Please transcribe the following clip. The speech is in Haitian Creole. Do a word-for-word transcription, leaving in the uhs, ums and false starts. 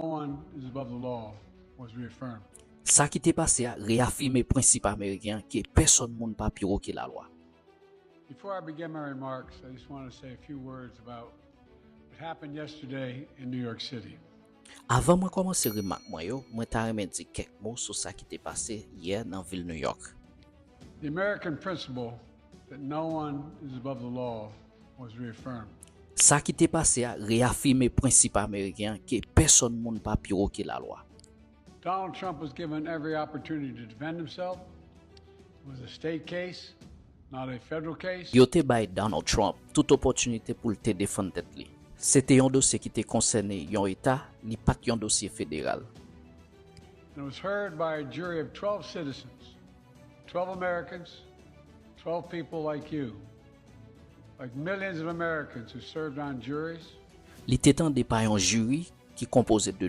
one is above the law was reaffirmed. Sa ki te pase a reyafime prensip ameriken an ke pèsonn moun pa pi wo ke lalwa. Before I begin my remarks, I just want to say a few words about what happened yesterday in New York City. Avan mwen kòmanse remak mwen yo, mwen ta renmen di kèk mo sou sa ki te pase yè nan vil New York. The American principle that no one is above the law was reaffirmed. Sa ki te pase a reyafime prensip ameriken an ke pèsonn moun pa pi wo ke lalwa. Donald Trump was given every opportunity to defend himself. It was a state case, not a federal case. Yo te bay Donald Trump tout opòtinite pou l te defann tèt li. Se te yon dosye ki te konsène yon eta, li pa t yon dosye federal. And it was heard by a jury of twelve citizens, twelve Americans, twelve people like you, like millions of Americans who served on juries. Li te tande pa yon jiri ki konpoze de